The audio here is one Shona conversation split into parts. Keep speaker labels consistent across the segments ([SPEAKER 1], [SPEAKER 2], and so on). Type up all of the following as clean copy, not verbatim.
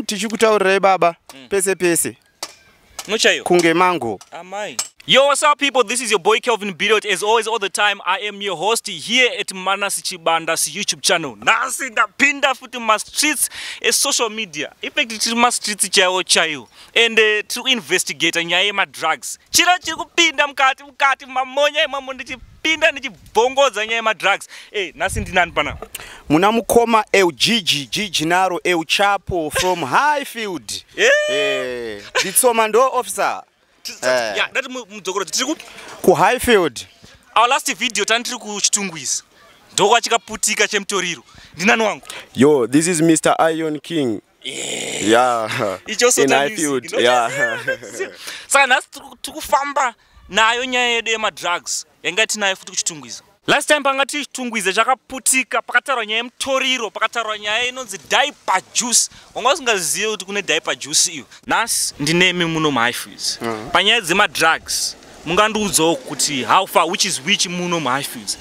[SPEAKER 1] Tichikutaurirai baba, pese pese.
[SPEAKER 2] Nochaiyo.
[SPEAKER 1] Kunge mango.
[SPEAKER 2] Amai. Yo, what's up, people? This is your boy Kelvin Bidot. As always, all the time, I am your host here at Manas Chibanda's YouTube channel. Nhasi ndapinda futi mastreets esocial media. In fact, tiri mastreets chaiwo chaiwo. And tiri kuinvestigata nyaya yemadrugs. Chiro chiri kupinda mukati mukati mamonya imamo, ndichipinda ndichibvongodza nyaya yemadrugs. Nhasi ndinani panapa?
[SPEAKER 1] Muna mukoma Eugigi Gigi Naro Euchapo from Highfield. Nditsoma ndo officer.
[SPEAKER 2] Ya, ndati mudzokoroti tiri kupi?
[SPEAKER 1] KuHighfield.
[SPEAKER 2] Our last video tani tiri kuChitungwiza. Ndokwachikaputika chemutoriro. Ndinani wangu?
[SPEAKER 3] Yo, this is Mr. Iron King. Yeah.
[SPEAKER 2] Icho
[SPEAKER 3] In
[SPEAKER 2] Sota
[SPEAKER 3] Highfield.
[SPEAKER 2] Music.
[SPEAKER 3] Yeah.
[SPEAKER 2] Saka nhasi tiri kufamba nayo nyaya yedu yemadrugs yanga tinayo futi kuChitungwiza. Last time panga tiri Chitungwiza chakaputika, pakataurwa nyaya yemutoriro, pakataurwa nyaya inonzi diaper juice. Wanga usingazivi kuti kune diaper juice iyo. Nhasi ndinemi muno muHighfields. Panyaya dzemadrugs, mungandiudzawo kuti how far, which is which muno muHighfields?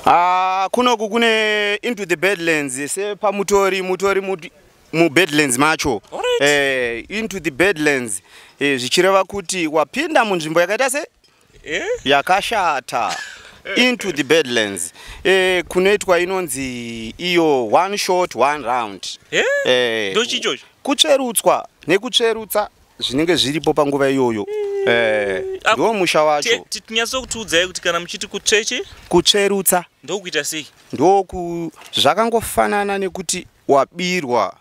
[SPEAKER 1] Ah, kunoku kune Into the Badlands, sepamutori mutori muBadlands macho. Into the Badlands, zvichireva kuti wapinda munzvimbo yakaita se yakashata. Into the Badlands, kunoitwa inonzi iyo one shot one round.
[SPEAKER 2] Ndochichocho?
[SPEAKER 1] Kutsverutswa nekutsverutsa zvinenge zviripo panguva iyoyo. Ndo musha wacho.
[SPEAKER 2] Tinyatsokuti kuti kana muchiti kutsveche?
[SPEAKER 1] Kutsverutsa.
[SPEAKER 2] Ndokuita sei?
[SPEAKER 1] Ndoku zvakangofanana nekuti wabirwa.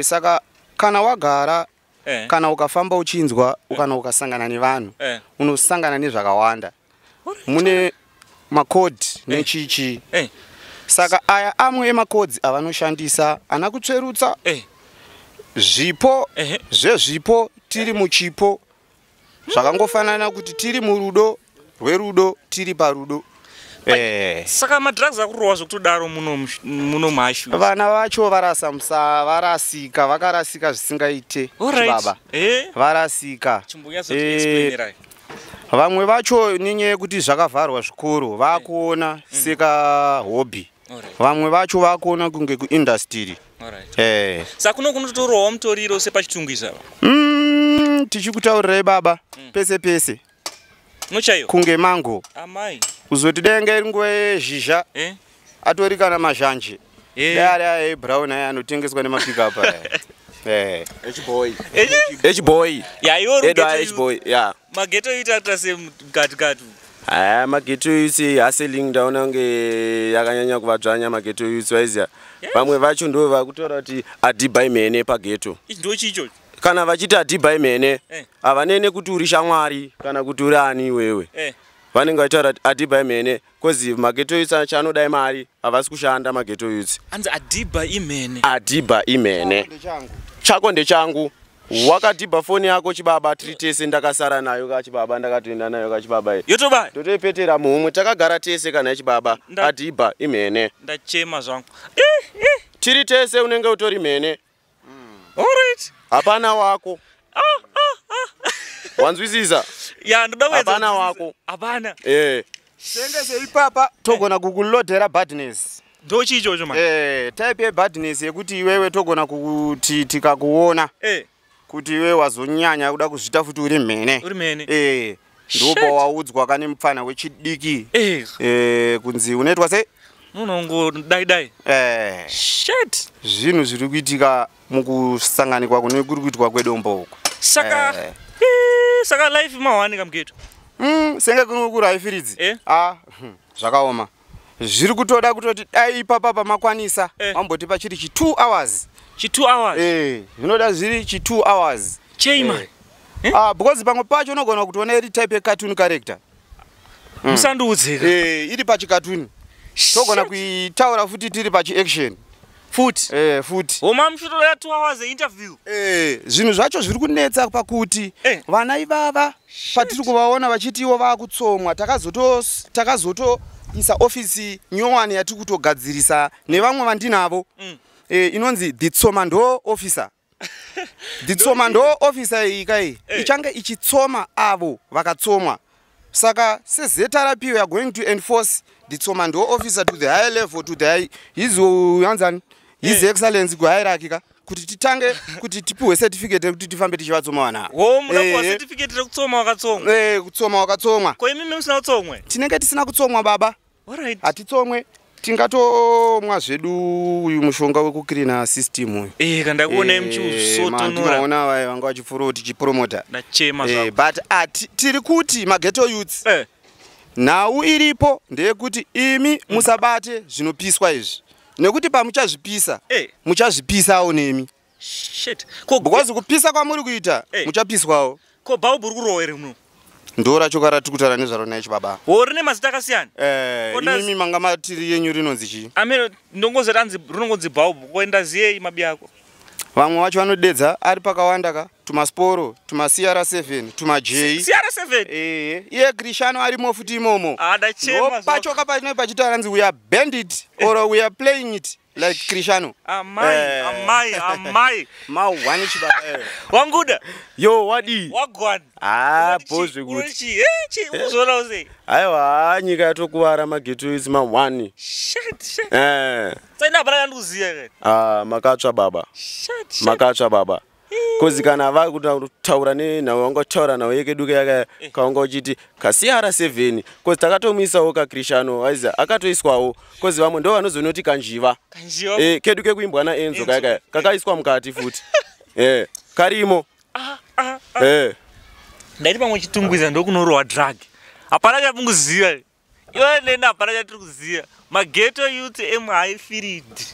[SPEAKER 1] Saka kana wagara, kana ukafamba uchinzwa, kana ukasangana nevanhu, unosangana nezvakawanda. Mune makodhi nechichi. Saka aya amwe emakodhi avanoshandisa ana kutsverutsa, zvipo, zvezvipo, tiri muchipo, zvakangofanana kuti tiri murudo rwerudo, tiri parudo.
[SPEAKER 2] Saka madrugs akurohwa zvekutodaro muno muHighfields?
[SPEAKER 1] Vana vacho varasa musa, varasika, vakarasika zvisingaite. Chibaba, varasika.
[SPEAKER 2] Chimbonyatsotiexplainerai.
[SPEAKER 1] Vamwe vacho nenyaya yekuti zvakavharwa zvikoro, vakuona seka hobby. Vamwe vacho vakuona kunge kuindustry.
[SPEAKER 2] Saka kuno kunotorohwa mutoriro sepaChitungwiza?
[SPEAKER 1] Tichikutaurirai baba, pese pese.
[SPEAKER 2] Nochaiyo.
[SPEAKER 1] Kunge mango.
[SPEAKER 2] Amai.
[SPEAKER 1] Kuzoti dai iri nguva yezhizha, atori kana mazhanje. Dai ari aya ebrown aya anotengeswa nemapickup aya.
[SPEAKER 3] H-boy. H-boy.
[SPEAKER 2] Ya, iwo
[SPEAKER 3] Edo H-boy. Yeah.
[SPEAKER 2] Maghetto youth akuita semukati kati?
[SPEAKER 3] Aya maghetto youths, hustling ndaona kunge yakanyanya kuvadzvanya maghetto youths, waiziya. Vamwe vacho ndo vakutaura kuti adhibha imene paghetto.
[SPEAKER 2] Ichi ndo chicho?
[SPEAKER 3] Kana vachiti adhibha imene, havanene kuti uri shamwari kana kuti uri ani iwewe. Vanenge vachitaura kuti adhibha imene, 'cause maghetto youths acho anodai mari, havasi kushanda maghetto youths.
[SPEAKER 2] Anzi adhibha imene.
[SPEAKER 3] Adhibha imene.
[SPEAKER 1] Ndechangu.
[SPEAKER 3] Chako ndechangu. Wakadhibha foni yako chibaba, tiri tese, ndakasara nayo kachibaba, ndakatoenda nayo kachibaba iyi.
[SPEAKER 2] Yotobaya.
[SPEAKER 3] Ndotoipetera muhumwe, takagara tese kana ichibaba. Adhibha imene.
[SPEAKER 2] Ndachema zvangu.
[SPEAKER 3] Tiri tese, unenge utori mhene. Hapana wako. Wanzwisisa?
[SPEAKER 2] Ya, ndoda kuedza
[SPEAKER 3] Hapana
[SPEAKER 2] kudzidza.
[SPEAKER 3] wako.
[SPEAKER 2] Hapana.
[SPEAKER 1] Tengese ipapa togona kukulodhera badness.
[SPEAKER 2] Ndo chichocho man?
[SPEAKER 1] Type yebadness yekuti iwewe togona kuti tikakuona kuti iwewe wazonyanya kuda kuzvita futi uri mhene.
[SPEAKER 2] Uri mhene.
[SPEAKER 1] Ndopa waudzwa kane mupfana wechidiki, kunzi unoitwa sei?
[SPEAKER 2] Unongo dai dai. Shit.
[SPEAKER 1] Zvinhu zviri kuitika mukusanganikwa kune kuri kuitwa kwedombo uku.
[SPEAKER 2] Saka saka life mahwani kamughetto?
[SPEAKER 1] Senge kuno kuRaifiridzi. Ah, zvakaoma, zviri kutoda kutoti dai ipapa pamakwanisa mambotipa chiri chi 2 hours.
[SPEAKER 2] Chi 2 hours?
[SPEAKER 1] Zvinoda zviri chi 2 hours.
[SPEAKER 2] Chei man?
[SPEAKER 1] Ah, because pamwe pacho unogona kutoona iri type yecartoon character.
[SPEAKER 2] Musandiudzika.
[SPEAKER 1] Iri pachikatuni, togona kuitaura futi tiri pachiaction.
[SPEAKER 2] Futi?
[SPEAKER 1] Futi.
[SPEAKER 2] Homa muchitoda 2 hours einterview.
[SPEAKER 1] Zvinhu zvacho zviri kunetsa pakuti vana ivava patiri kuvaona vachiti ivo vakutsomwa, takazotoisa ofisi nyowani yatiri kutogadzirisa nevamwe vandinavo, inonzi the Tsomando officer. The Tsomando officer iyi kai ichange ichitsoma avo vakatsomwa. Saka seZRP we are going to enforce the Tsomando officer to the higher level, to the high, his yanzani, His Excellence kuhierarchy ka. Kuti titange kuti tipiwe certificate yekuti tifambe tichivatsoma vana.
[SPEAKER 2] Wo munopuwa certificate rekutsoma wakatsomwa?
[SPEAKER 1] Eh, kutsoma wakatsomwa.
[SPEAKER 2] Ko imimi musina kutsomwe?
[SPEAKER 1] Tinenge tisina kutsomwa, baba.
[SPEAKER 2] Alright.
[SPEAKER 1] Hatitsomwe, tingatomwa zvedu uyu mushonga wekucleana system uyu.
[SPEAKER 2] Eh, kandakuonai muchiusotonora.
[SPEAKER 1] Mandimaona vaya vanga vachipfuura tichipromota.
[SPEAKER 2] Ndachema zvako.
[SPEAKER 1] But tiri kuti maghetto youths, nhau iripo ndeyekuti imi musabate zvinopiswa izvi, nekuti pamuchazvipisa, muchazvipisawo nemi.
[SPEAKER 2] Shit. Ko
[SPEAKER 1] Because kupisa kwamuri kuita, muchapiswawo.
[SPEAKER 2] Ko bhaubhu uri kurohwa here muno?
[SPEAKER 1] Ndo racho karatiri kutaura nezvaro naichi, baba.
[SPEAKER 2] Wo rine mazita akasiyana.
[SPEAKER 1] Imimi manga matiri yenyu rinonzi chii?
[SPEAKER 2] Ameno, ndongozoti anzi rinongonzi bhaubhu. Ko ndaziyei mabi ako?
[SPEAKER 1] Vamwe vacho vanodedza ari pakawanda ka, tumasporo, tuma CR7, tuma J.
[SPEAKER 2] CR7.
[SPEAKER 1] Iye Krishano arimo futi imomo.
[SPEAKER 2] Ah, ndachema
[SPEAKER 1] Ndo pacho kapane pachitaura nzi we are bandit or we are playing it like Krishano.
[SPEAKER 2] Amai, amai, amai.
[SPEAKER 1] Mawani, chibaba.
[SPEAKER 2] Wanguda.
[SPEAKER 3] Yo, wadi?
[SPEAKER 2] Wagwani.
[SPEAKER 3] Ah, bo zvekuti.
[SPEAKER 2] Chi, chi uzoona sei?
[SPEAKER 3] Aiwa, nyika yatokuvara, maghetto youths ma1.
[SPEAKER 2] Shit, shit.
[SPEAKER 3] Eh.
[SPEAKER 2] Tsaina hapana chandikuziya ke.
[SPEAKER 3] Ah, makatsva, baba.
[SPEAKER 2] Shit, shit.
[SPEAKER 3] Makatsva, baba. 'Cause kana vakutaura nenhau, wanga uchitaura nhau yekeduka yaka kaunga uchiti kaCR7, 'cause takatomuisawo kaKrishano, aiza akatoiswawo, 'cause vamwe ndo vanozonoti kanjiva.
[SPEAKER 2] Kanjiva.
[SPEAKER 3] Kedu kekuimbwa naEnzo.
[SPEAKER 2] Enzo.
[SPEAKER 3] Kaya kaya kakaiswa mukati futi, karimo.
[SPEAKER 2] Ah, ah, ah. Ndaiti pamwe Chitungwiza ndokunorohwa drug. Hapana chamunguziva. Iwe neni hapana chatiri kuziva. Maghetto youth emuHighfield.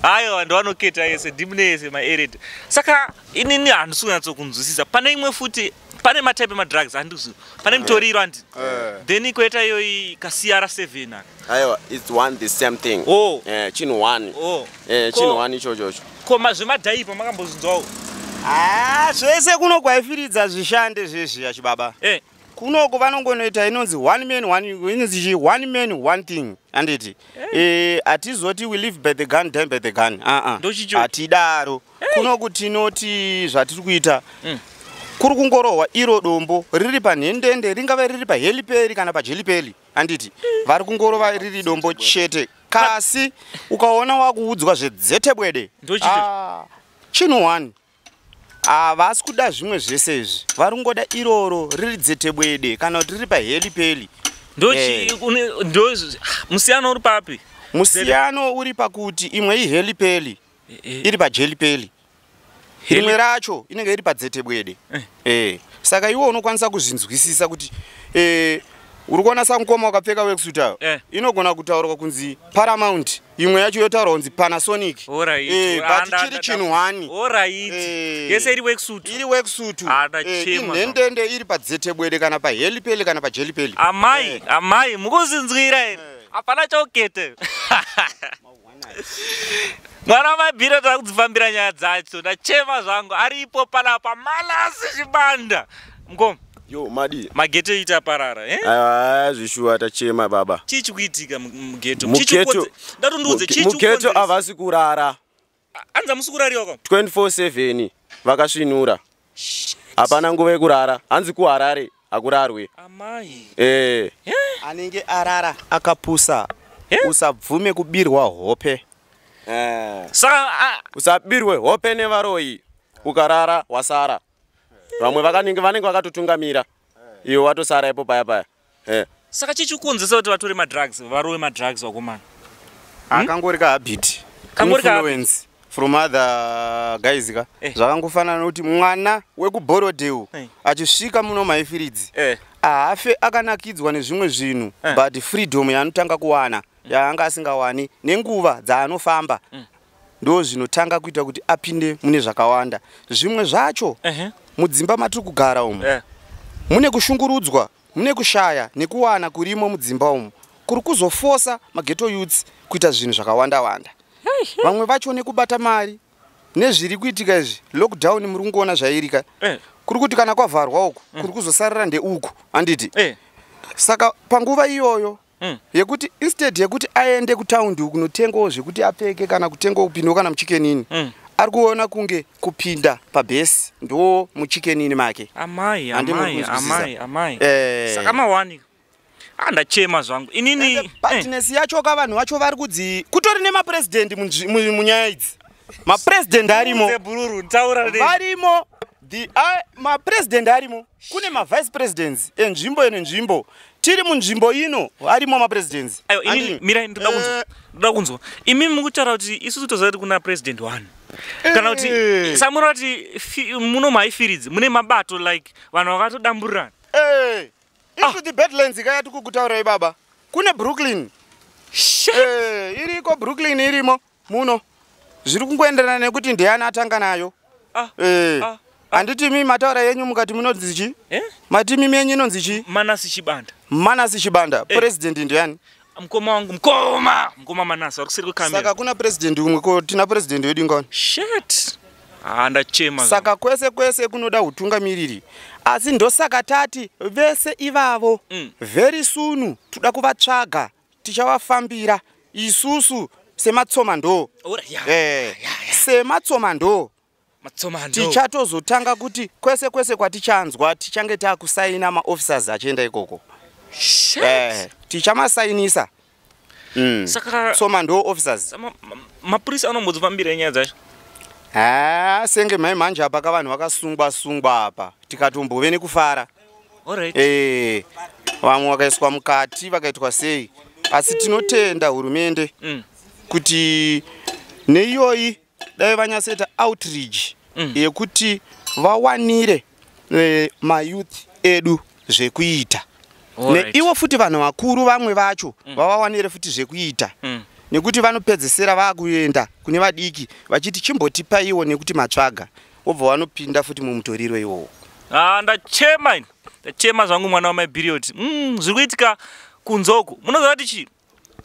[SPEAKER 2] Aiwa, ndovanoketa yese, ndimune yese maered. Saka inini handisi kunyatsokunzwisisa. Pane imwe futi, pane matype emadrugs handisi. Pane mutoriro, handi. Then koita iyoyi ka CR7 aka.
[SPEAKER 3] Aiwa, it's one the same thing.
[SPEAKER 2] Oh.
[SPEAKER 3] Chinhu one.
[SPEAKER 2] Oh.
[SPEAKER 3] Chinhu one ichochocho.
[SPEAKER 2] Ko zvemadhaipa makambozvinzwawo?
[SPEAKER 1] Ah, zvese kuno kwaifiridza zvishande zvezviya, chibaba. Kunoko vanongonoita inonzi one man one, inonzi chi, one man one thing, anditi? Hatizoti we live by the gun, die by the gun. Uh-uh.
[SPEAKER 2] Ndochicho.
[SPEAKER 1] Hatidaro kunoku. Tinoti zvatiri kuita kuri kungorohwa iro dombo riri panhendende, ringave riri paheliperi kana pajelipeli, anditi? Vari kungorova riri dombo chete, kasi ukaona wakuudzwa zvedzetebwede.
[SPEAKER 2] Ndochicho.
[SPEAKER 1] Ah, chinhu one, havasi kuda zvimwe zvese izvi, vari kungoda iroro riri dzetebwede kana kuti riri pahelipeli.
[SPEAKER 2] Ndochi ndo musiyano uri papi?
[SPEAKER 1] Musiyano uri pakuti imwe ihelipeli iri pajelipeli, rimwe racho inenge iri padzetebwede. Saka iwe unokwanisa kuzvinzwisisa kuti uri kuona samukoma wakapfeka worksuit ayo, inogona kutaurwa kunzi Paramount, imwe yacho yotaurwa kunzi Panasonic.
[SPEAKER 2] Alright.
[SPEAKER 1] But chiri chinhu one.
[SPEAKER 2] Alright. Yese iri worksuit.
[SPEAKER 1] Iri worksuit.
[SPEAKER 2] Ah, ndachema.
[SPEAKER 1] Inhendende iri padzetebwede kana pahelipeli kana pajelipeli.
[SPEAKER 2] Amai, amai, mukuzinzwira here? Hapana chaukete. Mwana mabhiro takudzifambira nyaya dzacho. Ndachema zvangu, aripo panapa Malasi Chibanda. Mukoma,
[SPEAKER 3] Yo, madi?
[SPEAKER 2] Maghetto ita parara, eh?
[SPEAKER 3] Aiwa, zvishuwa, tachema, baba.
[SPEAKER 2] Chii chikuitika mughetto?
[SPEAKER 3] Mughetto.
[SPEAKER 2] Ndatondiudze chii
[SPEAKER 3] Mughetto
[SPEAKER 2] chikukonzeresa?
[SPEAKER 3] havasi kurara.
[SPEAKER 2] Anzi hamusi kurariwa kwa?
[SPEAKER 3] 24/7 vakasvinura, hapana nguva yekurara. Hanzi kuHarare hakurarwe.
[SPEAKER 2] Amai.
[SPEAKER 1] Anenge arara akapusa. Usabvume kubirwa hope.
[SPEAKER 2] Saka
[SPEAKER 3] Usabirwe hope nevaroyi. Ukarara wasara. Vamwe vakanenge vanenge vakatotungamira, iwe watosara ipo paya paya.
[SPEAKER 2] Saka chii chikukonzeresa kuti vatore madrugs, varove madrugs, vakomana?
[SPEAKER 1] Akangori kahabit.
[SPEAKER 2] Kangori ka habit.
[SPEAKER 1] Influence from other guys ka. Zvakangofanana nokuti mwana wekuBorodale achisvika muno maIfiridzi, haafe akanakidzwa nezvimwe zvinhu, but freedom yaanotanga kuwana yaanga asingawani nenguva dzaanofamba ndo zvinotanga kuita kuti apinde mune zvakawanda. Zvimwe zvacho, mudzimba matiri kugara umu mune kushungurudzwa, mune kushaya nekuwana kurimo mudzimba umu, kuri kuzofosa maghetto youths kuita zvinhu zvakawanda wanda. Vamwe vacho nekubata mari nezviri kuitika izvi, lockdown muri kungoona zvairika, kuri kuti kana kwavharwa uku, kuri kuzosarira ndeuku, handiti? Saka panguva iyoyo yekuti instead yekuti aende kutaundi kunotengawo zvekuti apfeke kana kutengawo kupindawo kana muChicken Inn, ari kuona kunge kupinda pabhesi ndo muChicken Inn make.
[SPEAKER 2] Amai.
[SPEAKER 1] Handi muri
[SPEAKER 2] Amai.
[SPEAKER 1] kunzwisisa?
[SPEAKER 2] Amai, amai. Saka mawani, andachema zvangu inini.
[SPEAKER 1] Badness yacho ka, vanhu vacho vari kudzi kutori nemapurezidendi munyaya idzi. Mapresident arimo.
[SPEAKER 2] Bhururu, taura ne.
[SPEAKER 1] Varimo mapresident arimo. Kune mavice presidents enzvimbo nenzvimbo. Tiri munzvimbo ino arimo mapresidents.
[SPEAKER 2] Aiwa, inini mirai, ndoda kunzwa. Ndoda kunzwa. Imi mukutaura kuti isusu toziva kuti kuna president one. Kana kuti samura kuti muno maifiridzi mune mabato, like vanhu vakatodamburirana.
[SPEAKER 1] Into the Badlands kaya tikukutaurai baba. Kune Brooklyn.
[SPEAKER 2] Shit.
[SPEAKER 1] Iriko Brooklyn, irimo muno. Zviri kungoenderana nekuti ndiani atanga nayo. Handiti mi mataura yenyu mukati munonzi chi?
[SPEAKER 2] Eh?
[SPEAKER 1] Mati mimi yenyu inonzi chi?
[SPEAKER 2] Manasi Chibanda.
[SPEAKER 1] Manasi Chibanda. President ndiani?
[SPEAKER 2] Mukoma wangu, mukoma Manasi vari kuseri kwekamera.
[SPEAKER 1] Saka kuna president umwe, ko tina president wedu ingani?
[SPEAKER 2] Shit. Ah, ndachema.
[SPEAKER 1] Saka kwese kwese kunoda utungamiriri, asi ndosaka tati vese ivavo very soon toda kuvatsvaga, tichavafambira isusu sematsoma ndo.
[SPEAKER 2] Ora, ya.
[SPEAKER 1] Sematsoma ndo.
[SPEAKER 2] Matsoma ndo.
[SPEAKER 1] Tichatozotanga kuti kwese kwese kwatichanzwa tichange takusaina maofficers achienda ikoko.
[SPEAKER 2] Shit.
[SPEAKER 1] Tichamasainisa.
[SPEAKER 2] Saka
[SPEAKER 1] Tsoma ndo officers.
[SPEAKER 2] Mapurisa anombodzifambira nyaya dzacho?
[SPEAKER 1] Ha, senge mai manje apa ka vanhu vakasungwa sungwa apa, tikatombove nekufara.
[SPEAKER 2] Alright.
[SPEAKER 1] Vamwe vakaiswa mukati, vakaitwa sei, asi tinotenda hurumende kuti neiyoyi dai vanyatsoita outreach yekuti vawanire mayouth edu zvekuita. Neivo futi vanhu vakuru vamwe vacho vavawanire futi zvekuita, nekuti vanopedzesera vakuenda kune vadiki vachiti chimbotipaiwo nekuti matsvaga, wobva vanopinda futi mumutoriro iwowo.
[SPEAKER 2] Ah, ndachema ini. Ndachema zvangu, mwana wamabhiriyoti. Zviri kuitika kunzoku. Munoziva kuti chi?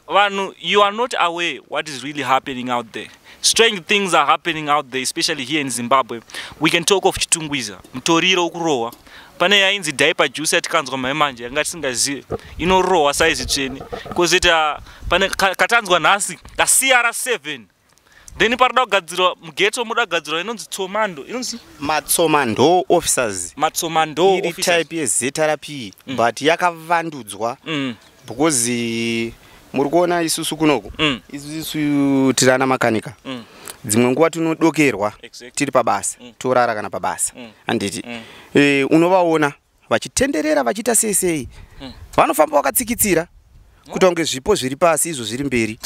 [SPEAKER 2] Vanhu, you are not aware what is really happening out there. Strange things are happening out there, especially here in Zimbabwe. We can talk of Chitungwiza, mutoriro ukurohwa. Pane yainzi diaper juice yatikanzwa mai manje yanga tisingazivi inorohwa saizi tsvene. Kozoita pane katanzwa nhasi ka CR7. Then paroda kugadzirwa mughetto, muda kugadzirwa inonzi tsomando, inonzi
[SPEAKER 1] Matsomando officers.
[SPEAKER 2] Matsomando
[SPEAKER 1] Iri
[SPEAKER 2] officers.
[SPEAKER 1] type yeZRP, but yakavandudzwa because muri kuona isusu kunoku, isusu tiri ana makanika. Dzimwe nguva tinodokerwa tiri pabasa, torara kana pabasa, handiti? Unovaona vachitenderera, vachiita sei sei, vanofamba vakatsikitsira kuita kunge zvipo zviri pasi, izvo zviri mberi.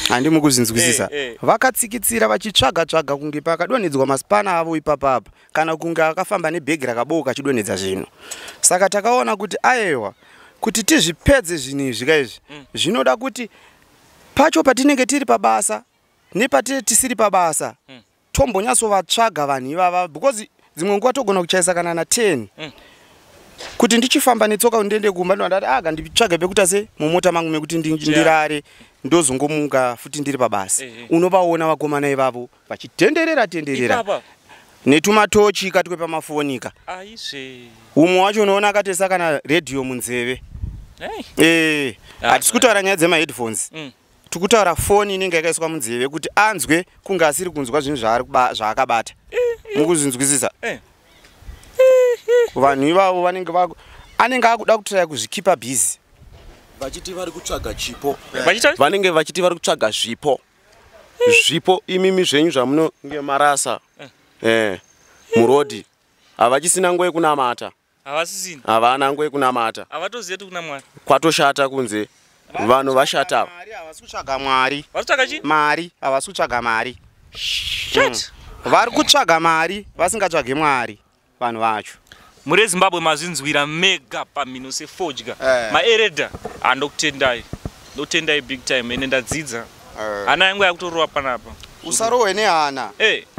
[SPEAKER 1] Handimi kuzvinzwisisa? Vakatsikitsira vachitsvaga tsvaga kunge pakadonhedzwa masipana avo ipapapa, kana kunge akafamba nebhegi rakabooka achidonhedza zvinhu. Saka takaona kuti aiwa, kuti tizvipedze zvinhu izvi kaizvi, zvinoda kuti pacho patinenge tiri pabasa nepatiri tisiri pabasa, tombonyatsovatsvaga vanhu ivava, because dzimwe nguva togona kuchaisa kana na10 kuti ndichifamba netsoka ndiende kumba, ndati aga nditsvage pekuita se mumota mangu mekuti ndirare, ndozongomuka futi ndiri pabasa. Unovaona vakomana ivavo vachitenderera tenderera
[SPEAKER 2] Ipapa.
[SPEAKER 1] netumatochi katwe pamafonika.
[SPEAKER 2] Aizve.
[SPEAKER 1] Umwe wacho unoona akatoisa kana redhiyo munzeve.
[SPEAKER 2] Hey.
[SPEAKER 1] Hatisi kutaura nyaya dzemaheadphones. Tikutaura foni inenge yakaiswa munzeve kuti anzwe kunge asiri kunzwa zvinhu zvaakabata. Mukuzvinzwisisa?
[SPEAKER 2] Eh.
[SPEAKER 1] Vanhu ivavo vanenge anenge akuda kutraya kuzvikipa busy.
[SPEAKER 3] Vachiti vari kutsvaga chipo.
[SPEAKER 2] Vachita?
[SPEAKER 3] Vanenge vachiti vari kutsvaga zvipo, zvipo imimi zvenyu zvamunonge marasa murodhi. Havachisina nguva yekunamata.
[SPEAKER 2] Havasisina.
[SPEAKER 3] Havana nguva yekunamata.
[SPEAKER 2] Havatozivi kuti kuna Mwari.
[SPEAKER 3] Kwatoshata kunze, vanhu vashata.
[SPEAKER 1] Mari, havasi kutsvaga Mwari.
[SPEAKER 2] Vari kutsvaga chii?
[SPEAKER 1] Mari, havasi kutsvaga mari.
[SPEAKER 2] Shit.
[SPEAKER 1] Vari kutsvaga mari vasingatsvage Mwari, vanhu vacho.
[SPEAKER 2] Muri eZimbabwe, mazvinzwira mega pamhino sefodya. Maeredha, handokutendai, ndokutendai big time. Ende ndadzidza, hana yangu yakutorova panapa.
[SPEAKER 1] Usarohwe nehana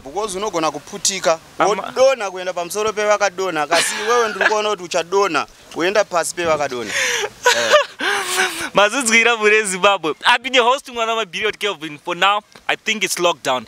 [SPEAKER 1] because unogona kuputika, wodonha kuenda pamusoro pevakadonha. Kasi iwewe ndiri kuona kuti uchadonha woenda pasi pevakadonha.
[SPEAKER 2] Mazvinzwira, muri eZimbabwe. I've been your host, mwana wamabhiriot Kelvin. For now, I think it's lockdown.